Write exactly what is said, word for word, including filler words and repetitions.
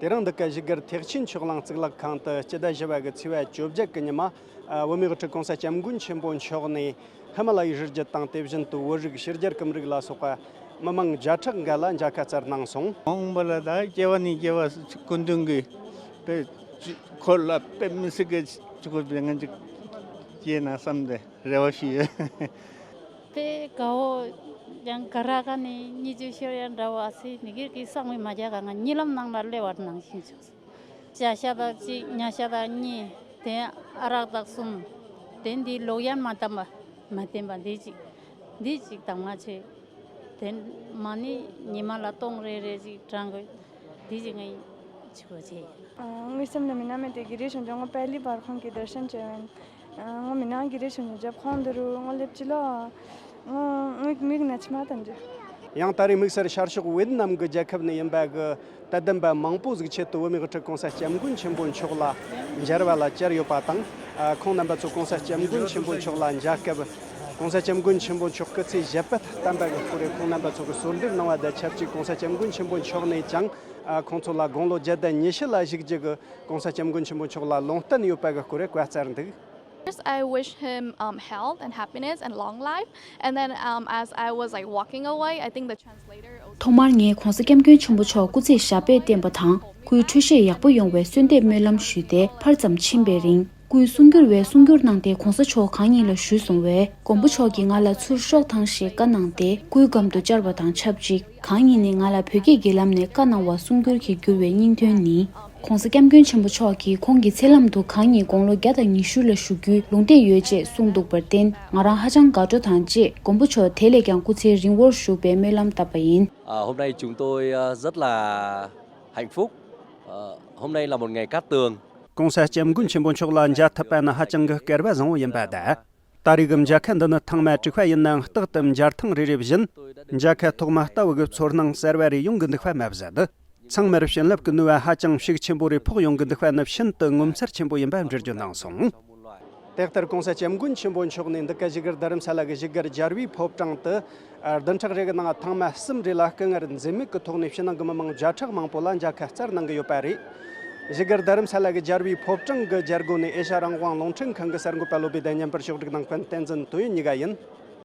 དེ་རིང་འདི་ག་བཞུགས་སྒར་ཐེག་ཆེན་ཆོས་གླིང་གཙུག་ལག་ཁང་དུ་སྤྱི་ཟླ་བཞི་པ་གི་ཚེས་པ་བཅོ་བརྒྱད་གི་ཉི་མ། ཨ། བོད་མིའི་དབུ་ཁྲིད་༸གོང་ས་༸སྐྱབས་མགོན་ཆེན་པོ་མཆོག་ནས་ཧི་མ་ལ་ཡའི་རི་རྒྱུད་དང་། དེ་བཞིན་དུ་བོད་རིགས་ཕྱི་རྒྱལ་ཁམས་རིགས་ལ་སོགས་པ་མི་མང་བརྒྱ་ཕྲག་འགའ་ལ་མཇལ་ཁ་བསྩལ་གནང་སོང་། མ་འོངས་པ་ལ་ད་སྐྱེ་བ་ནས་སྐྱེ་བ་སྐུ་མདུན་གྱི་དཔེ་འཁོར་ལ་དཔེ་མི་སྲིད་ཀྱི་ཆུ་ཁོལ་བའི་ང་ཅིག་སྐྱེས་ན་བསམ་སྟེ་རེ་བ་ཞུས་ཡོད། དཔེ་དགའ་བོ། ཡང་ག་ར་ག་ནས་གཉིས་ཀྱི་ཤོར་ཡང་འདྲ་བ་སི་ནི་གིར་གི་སང་མི་མ་རྒྱ་ག་ང་གཉིད་ལམ་ནང་ལ་སླེབས་པར་ནང་བཞིན་བྱུང་སོང་། བྱ་ཤ་དང་གཅིག་ཉ་ཤ་དང་གཉིས། དེ་ཨ་རག་དང་གསུམ། དེ་འདི་ལོག་ཡན་མ་བཏང་བ་མ་བསྟན་པ་འདི་གཅིག་འདི་གཅིག་དང་མ་ཆེ། དེ་མ་ནི་ཉི་མ་ལ་སྟོང་རེ་རེ་ཅིག་དྲང་དགོས། འདི་གཅིག་ངའི་ཆུ་བོ་ཆེ་ཡིན། ངའི་སེམས་ལ་མི་ན་མེད་དེ་གི་རེ་བྱུང་ཅོག་ངོ་པད་ལི་བར་ཁོང་གི་དར་ཤན་བྱས་བན། ངོ་མི་ནང་གི་རེ་བྱུང་ཅོག་ཁོང་འདི་རུ་ངོ་སླེབས་ཅི་ལོ། ངོ་ངོ་མིག་ན་ཆི་མ་དང་འདྲི། ཡང་ད་རེས་དམིགས་བསལ་ཤར་ཕྱོགས་ཝེ་ཏི་ནམ་གྱི་རྒྱལ་ཁབ་ནས་ཡིན་པ་གི་དད་ལྡན་པ་མང་པོ་ཟིག་ཆེད་དུ་བོད་མིའི་དབུ་ཁྲིད་༸གོང་ས་༸སྐྱབས་མགོན་ཆེན་པོ་མཆོག་ལ་མཇལ་བ་ལ་བཅར་ཡོད་པ་དང་། ཁོང་རྣམ་པ་ཚོ་༸གོང་ས་༸སྐྱབས་མགོན་ཆེན་པོ་མཆོག་ལ་མཇལ་སྐབས། ༸གོང་ས་༸སྐྱབས་མགོན་ཆེན་པོ་མཆོག་སྐུ་ཚེ་ཞབས་པད་བརྟན་པ་གི་སྐོར་རེ་ཁོང་རྣམ་པ་ཚོ་གི་གསོལ་འདེབས་གནང་བ་དང་ཆབས་ཅིག ༸གོང་ས་༸སྐྱབས་མགོན་ཆེན་པོ་མཆོག་ནས་ཀྱང་ཁོང་ཚོ་ལ་དགུང་ལོ་བརྒྱད་དང་ཉི་ཤུ་ལ་བཞུགས་རྒྱུ་གི་༸གོང་ས་༸སྐྱབས་མགོན་ཆེན་པོ་མཆོག་ལ་ལུང་བསྟན་ཡོད་པ་གི་སྐོར་རེ་བཀའ་སྩལ་འདུག First, I wish him, um, health and happiness and long life. And then, um, as I was, like, walking away, I think the translator also. ཐོག་མར་ངས་༸གོང་ས་༸སྐྱབས་མགོན་ཆེན་པོ་མཆོག་སྐུ་ཚེ་ཞབས་པད་བརྟན་པ་དང་། སྐུའི་འཕྲོད་བཞེས་ཡག་པོ་ཡོང་བའི་གསོལ་འདེབས་སྨོན་ལམ་ཞུས་ཏེ། ཕར་ཙམ་ཕྱིན་པའི་རིང་། སྐུའི་གསུང་སྒྱུར་བས་གསུང་སྒྱུར་གནང་སྟེ། ༸གོང་ས་མཆོག་གང་ཉིད་ལ་ཞུས་སོང་བས། མགོན་པོ་མཆོག་གིས་ང་ལ་ཚུར་ཤོག་དང་ཞེས་བཀའ་གནང་སྟེ། སྐུའི་གམ་དུ་བཅར་བ་དང་ཆབས་ཅིག་གང་ཉིད་ནས་ང་ལ་བོད་སྐད་ཀྱི་ལམ་ནས་བཀའ་གནང་བ་གསུང་སྒྱུར་གྱིས་བསྒྱུར་བའི་སྙིང་དོན་ནི། ༸གོང་ས་༸སྐྱབས་མགོན་ཆེན་པོ་མཆོག་གིས་ཁོང་གི་ཚེ་ལམ་དུ་གང་ཉིད་དགུང་ལོ་བརྒྱ་དང་ཉི་ཤུ་ལ་བཞུགས་རྒྱུའི་ལུང་བསྟན་ཡོད་ཅེས་གསུངས་འདུག་པར་བརྟེན། ང་རང་ཧ་ཅང་དགའ་སྤྲོ་དང་བཅས། མགོན་པོ་མཆོག་དེ་ལས་ཀྱང་སྐུ་ཚེ་རིང་བོར་བཞུགས་པའི་སྨོན་ལམ་བཏབ་པ་ཡིན། À, hôm nay chúng tôi, ờ, rất là hạnh phúc. Ờ, hôm nay là một ngày cát tường. ༸གོང་ས་༸སྐྱབས་མགོན་ཆེན་པོ་མཆོག་ལ་མཇལ་ཐུབ་པ་ནི་ཧ་ཅང་གི་སྐལ་བ་བཟང་བོ་ཡིན་པ་དང་། ད་རེས་ཀྱི་མཇལ་ཁ་འདི་ནི་ཐེངས་མ་དྲུག་པ་ཡིན་ནའང་། རྟག་ཏུ་མཇལ་ཐེངས་རེ་རེ་བཞིན་མཇལ་ཁ་ཐོག་མ་ལྟ་བུ་གི་ཚོར་སྣང་གསར་བ་རེ་ཡོང་གི་འདུག་པ་མ་ཟད། ཚང་མར་བྱིན་རླབས་ཀྱི་ནུས་པ་ཧ་ཅང་ཤུགས་ཆེན་པོ་རེ་ཕོག་ཡོང་གི་འདུག་པ་ནི་ཤིན་ཏུ་ངོ་མཚར་ཆེན་པོ་ཡིན་པ་འགྲེལ་བརྗོད་གནང་སོང་། དེ་ལྟར་༸གོང་ས་༸སྐྱབས་མགོན་ཆེན་པོ་མཆོག་ནས་འདི་ག་བཞུགས་སྒར་རྡ་རམ་ས་ལ་གི་བཞུགས་སྒར་རྒྱལ་བའི་ཕོ་བྲང་དུ། ཨ། བདུན་ཕྲག་རེ་གི་ནང་ཐེངས་མ་གསུམ་རེ་ལ་སྐུ་ངལ་འཛེམས་མེད་ཀྱི་ཐོག་ནས་ཕྱི་ནང་གི་མི་མང་བརྒྱ་ཕྲག་མང་པོ་ལ་མཇལ་ཁ་བསྩལ་གནང་གི་ཡོད་པ་རེད། བཞུགས་སྒར་རྡ་རམ་ས་ལ་གི་རྒྱལ་བའི་ཕོ་བྲང་གི་རྒྱལ་སྒོ་ནས་ཨེ་ཤ་རང་དབང་རླུང་འཕྲིན་ཁང་གི་གསར་འགོད་པ་བློ་བྷེ་དང་། བརྙན་པར་ཕྱོགས་སྒྲིག་གནང་མཁན་བསྟན་འཛིན་དོན་ཡོད་གཉིས་ཀ་ཡིན།